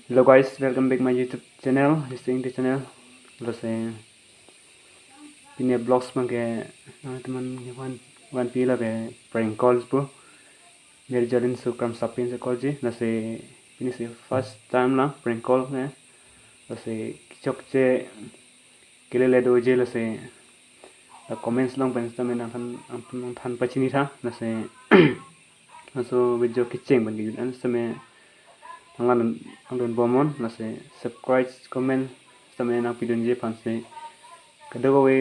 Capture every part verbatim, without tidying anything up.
Hello guys, welcome back my YouTube channel, History English channel. Lasi pini vlogs abang ke, ah, teman ke one, one pilo ke prank call pu. Mirjalin Sukram Sapin si call ji. Lasi pini si first time la prank call ke. Lasi kechokche kelele doji lasi. La comments along pen sitame nangthan, nangthan, nangthan pachini tha. Lasi laso video kecheng pen kejut an sitame nang langdun, langdun bomnon, lasi subscribe, comment sitame nangpidunji aphansi kadokave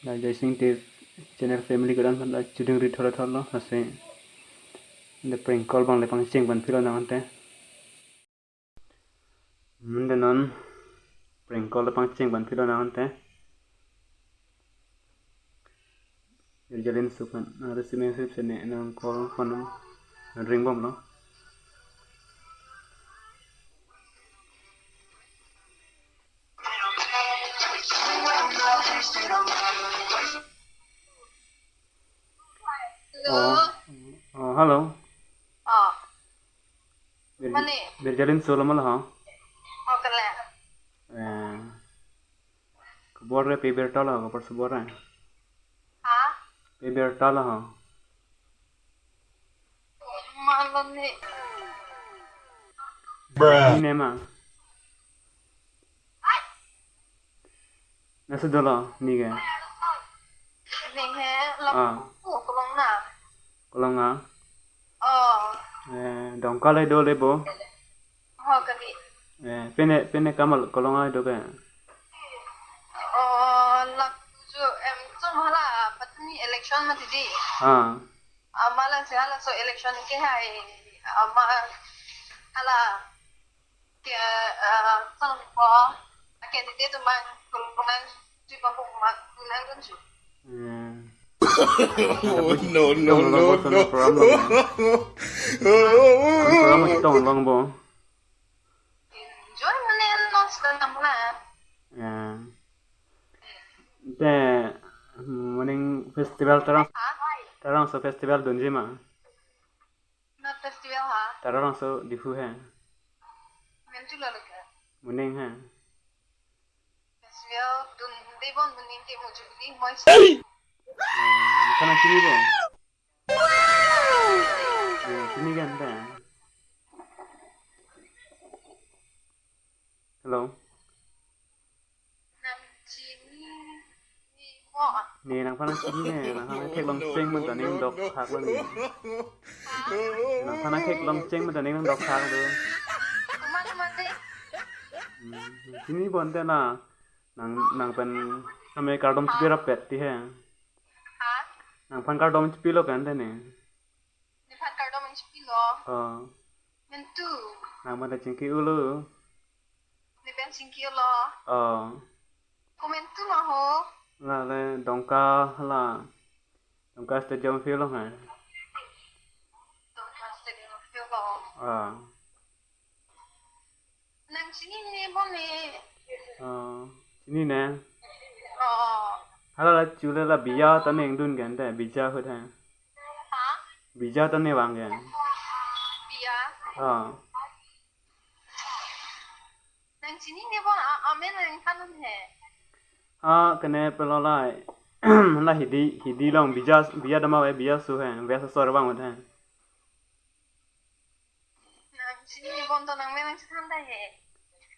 la Joysing Tech channel family kedo-an aphan la chudingri thotlo thotlo, lasi the prank call abang le pangcheng pen philo nang ante. Hmm, the non prank call le pangcheng pen philo nang ante. Mirjalin Sukram, ah, receive message si ne nang call pen ring bomlo. Hello. Oh, oh, hello. Oh. Mir-, mane? Mirjalin Sukram lo ha? Oh, kala. Eh. Kabor le pe birta lo, kabor subor le? Ha? Pe birta lo ha? Malom ni. Bruh. Ni ne ma? Nangsi dolo, ni ke? Ni he, lo. Ah. Oh, Kolong na. Kolong na? Oh. Eh, Dongka le do le bo? Oh, kali. Eh, pine, pine kamal Kolong na do ke? Oh, la ju em chom hala, patni election mati di. Ah. Ama lang si hala so election ke hai, ama hala ke, eh, sang ko, a candidate man, Kolong na, di bang ko ma, nang kan ju. Hmm. Oh, no, no, no, no. Program chetong long bo. Enjoy mane lo sedang na. Ya. Te, moning festival Taralangso, ha? Taralangso festival dunji ma? Na festival ha? Taralangso Diphu he. Mentu lo leka. Moning he. Festival dun debon moning ke muju bini moi. Hmm, kana chini bo? Hmm, chini kan ta? Hello. Nang chini ni mo? Ne nangphan chini ne, nangphan theklong cheng pen ta ning dokthak lo ne. Nangphan theklong cheng pen ta ning dokthak lo. Kuma kuma te? Hmm, chini bo ante na, nang, nang pen sitame kardom chipi rapet ti he. Ha? Nangphan kardom chipilo kan te ne. Nephan kardom chipilo. Oh. Mentu. Nangphan ta chingki-o lo. Nepen chingki-o lo. Oh. Ko mentu ma ho? La le Dongka la. Dongka Stadium field lo ha. Dongka Stadium field lo. Ah. Nang chini ne bo ne? Ah, chini ne? Oh. Hala la chule la biya ta neng dun kan te, biya ahut ha. Ha? Biya ta ne vang kan. Biya? Ah. Nang chini ne bo a, amen nang than he. Ah, kene pelo lai. La hidi, hidi long biya, biya dama ve biya su he, biya su sor vang ve he. Nang chini ne bo to nang men nang chethan ta he.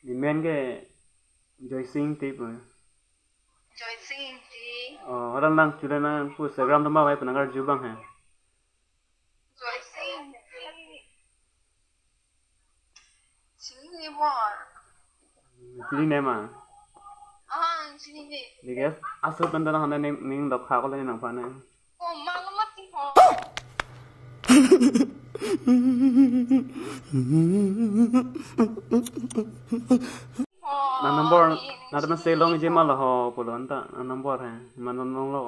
Ne men ke Joysing Tech. Joysing Tech. Oh, orang nang chule nang pu Instagram dama ve pu nang arju bang he. Joysing Tech. Chini ne bo. Chini ne ma? Ah, chini ne. Ni guys, asu pen ta hana ning, ning dokthak lo nangphan ne. Oh, malo mati ho. Na number, na teman selong je malo ho pulo anta, na number he, ma non long lo.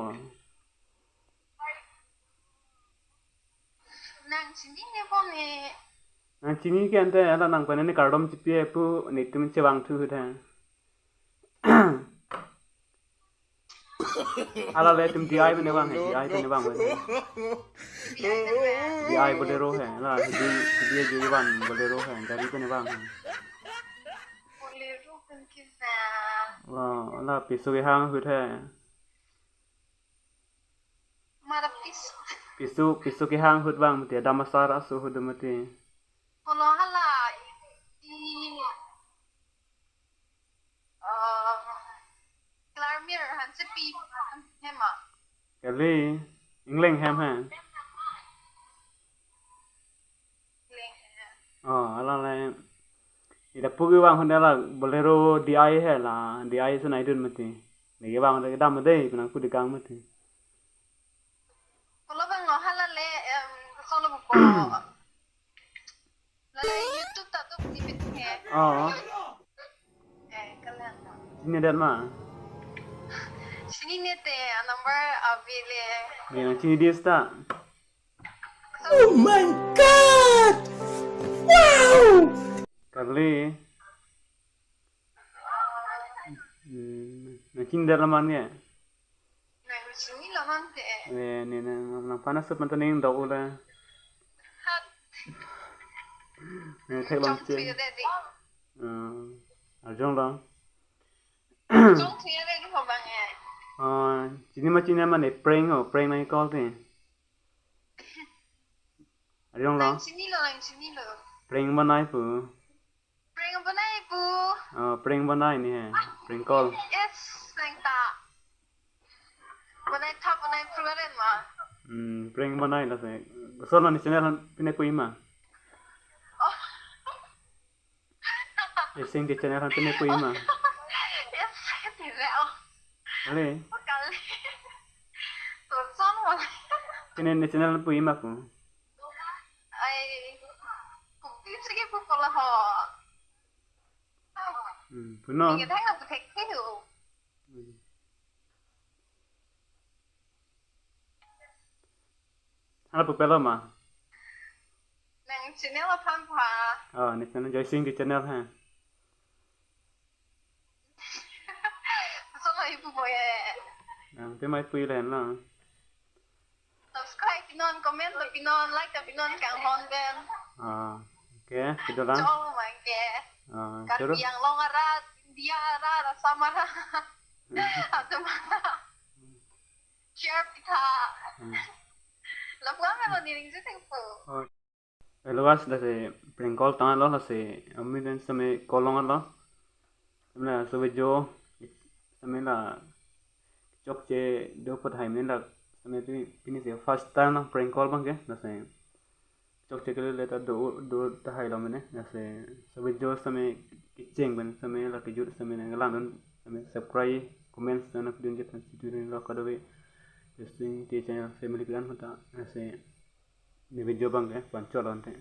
Nang chini ne bo ne? Nang chini ke ante, hala nangphan ne kardom chipi pu netum chevang thu thu tha. Hala le tum D I pen vang he, D I pen vang he. D I Bolero he, hala D I, D I J one Bolero he, gari pen vang he. Thank you, ma'am. Lo, la piso kehang ahut he. Mara piso. Piso, piso kehang ahut abang mati, adam asar aso ahut do mati. Kolo hala, i, i, uh, Klarmir hansepi, hema. Kali, ingleng hem he. Ingleng hem. Oh, hala le. Ida pugi abang Honda la Bolero D I he la, D I sena idun mati. Neke abang Honda kedam dei, penang pudi kang mati. Kolo abang lo hala le, em, kosonlo buko. Lale YouTube ta tu di bit he. Oh. Eh, kalang. Chininedet ma? Chinine te, a number avile. Nang chini dis ta? Oh my God! Wow! Kali. Hmm, nang chininedet la man ke? Nang chinilo mante. Eh, ne, ne, nang, nangphan asut mantha ning dok ula. Hat. Ne, theklong. Chongthui che. Ready. Eh, arjong lo. Chongthui ready ho abang eh. Eh, chini ma chini ma ne prank ho, prank nang call te. Arjong lo. Nang chinilo, nang chinilo. Prank banai pu. Prank banai pu. Oh, prank banai ne he. Prank call. Yes, nang ta. Banai tha banai pru aren ma. Hmm, prank banai lasi. Kosonlo ne channel aphan pine pu-i ma? Oh. Joysing T channel aphan pine pu-i ma? Yes, yes, oh. Ale. Oh, kali. Kosonlo. Pine ne channel pu-i ma pu? Ai, kopi si kepu kola ho. Hmm, punon. Neke thang na puthekthe ho. Hmm. Hala pupelo ma? Nang channel aphan pha. Oh, ne channel Joysing T channel ha. Kosonlo ipu boye. Nang te mai pu-i lahenlo. Subscribe pinon, comment ta pinon, like ta pinon, kanghon pen. Ah, okay, kedo lang. Chol abang ke. Ah, terus? Karbi Anglong arat, India arat, Assam arat. Hmm. Atum arat. Share pitha. Hmm. Lapu-an lo ne ning je thengpo. Oh. Hello guys, lasi prank call tanglo lasi amin dan seme call longlo. Seme la sobe jo, seme la chokche do pot hai mene la seme pi-, pini si first time na prank call abang ke, lasi chokche kele le ta do, do tahai lo mene, lasi sobe jo seme kecheng pen seme la kejut seme nanglang dun seme subscribe, comment seme nangpidun ke than si turin lo kadove. Joysing T channel family klan hota, lasi ne video abang ke panchol ante.